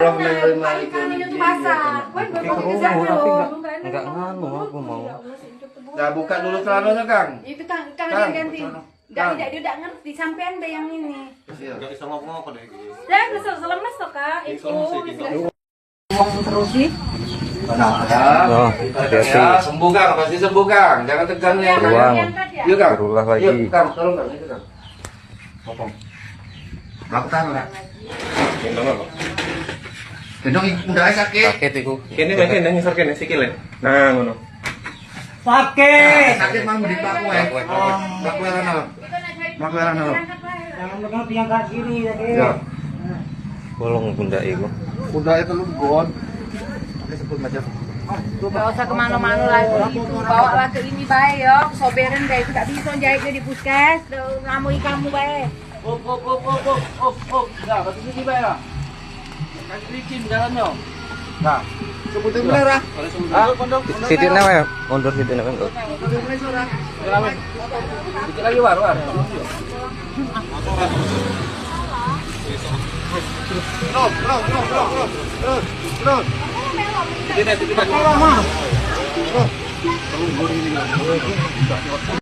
Pasar. Enggak nganu aku mau. Nah, buka dulu celananya, Kang. Itu Kang, Kang ganti. Enggak, tidak, dia enggak ngerti sampean deh yang ini. Enggak iso ngomong apa deh iki. Lah, wis lemes to, Kak. Iku wong terus sih. Nah, ya, sembuh Kang, pasti sembuh Kang. Jangan tegang ya. Ruang. Yuk Kang. Berulah lagi. Yuk Kang, tolong Kang, itu Kang. Potong. Lakukan lah. Gendong apa? Gendong pundake sakit. Sakit iku. Kene wae kene ngisor kene sikile. Nah, ngono. Sakit. Sakit mang di paku ya. Paku rono. Paku rono. Jangan pegang tiang kaki kiri ya. Ya. Bolong pundak iku. Pundake telu gon. Sebut macam. Gak usah kemana-mana lagi itu, bawa lah ke ini bae yo, soberin deh, itu gak bisa jahitnya di puskes, ngamui kamu bae. Op op op op op op op. Nah, batu sini bae lah. Kaki licin jalannya. Nah, sebutin bener ah. Sitikne wae, mundur sitikne wae. Dikit lagi war, war. Terus, terus, terus, terus, terus, terus. Terus. Terus.